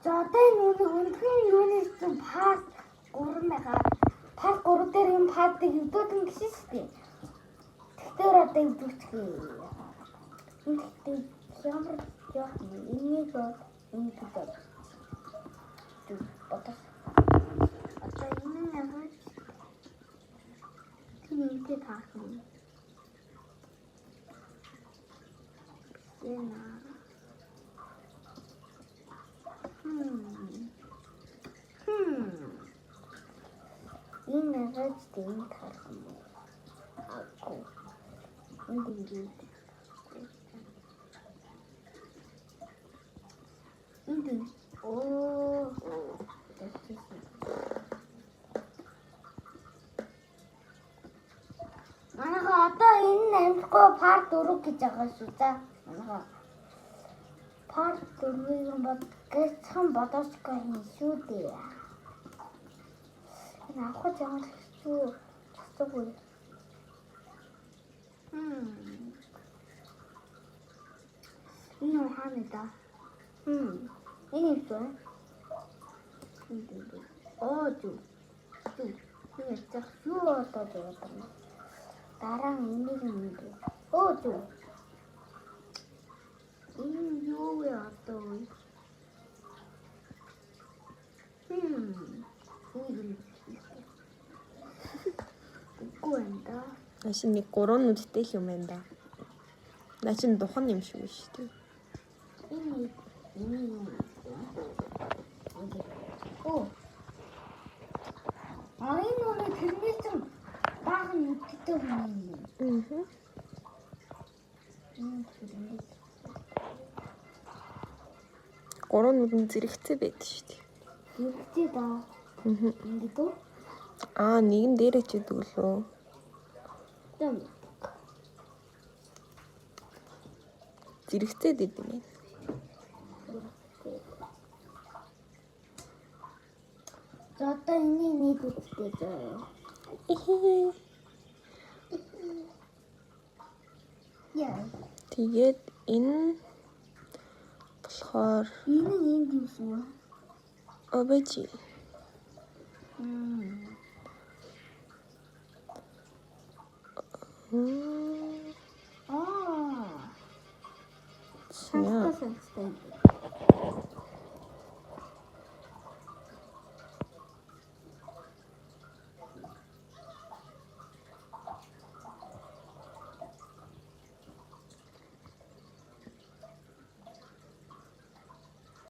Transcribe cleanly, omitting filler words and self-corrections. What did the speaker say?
За одоо энэ үнийг өндгөн юунаас чинь пас 3 байгаа. Пас 3 дээр юм падыг өвдөөдөн гэсэн шүү дээ. Тэгэхээр одоо өвдөөчгөө. Энэ гэхдээ ямар яах юм энийг бол ингэж бод. Бодос. Одоо энэ нь ямар тийм юмтэй таах юм. Сена. Хм. Хм. Энэ нараад тийм тарах юм уу? Аггүй. Энд ингээд. Энд оо. Манайха одоо энэ нь амжихгүй part 4 гэж байгаа шүү за. Манайха part 4-ийг бод гэлцхэн бодоочгүй юм шүү дээ. Энэ авах ямар хэцүү хэцүүгүй. Хм. Энэ юу хаана да? Хм. Энэ юм шүү. Энэ. Оо зү. Зү. Энэ яцах юу одоо зураг байна. Дараа нь энийг юм бэ? Оо зү. Энэ юу вэ одоо вэ? Хм. Энийг үгүй юм да. Наа чи нэг гурван нүдтэй л юм байна да. Наа чи духан юм шиг шүү дээ. Энэ энэ юм. Оо. А энэ өнөө тэрний чинь баахан нүдтэй хүн юм. Аа. Энэ тэрний Гурван нүд нь зэрэгцээ байдаг шүү дээ. зэрэгцээ да. Аа. Ингээд үү? Аа, нэг нь дээрээ ч идэг лөө. Тэм. Зэрэгцээд идэв юм. За одоо энийг нэг үстэй зөө. Ихи. Яа. Тэгээд энэ болохоор Энэ нь энд юм шүү. обэжи. Мм. Мм. Аа. За. Санацтай санацтай.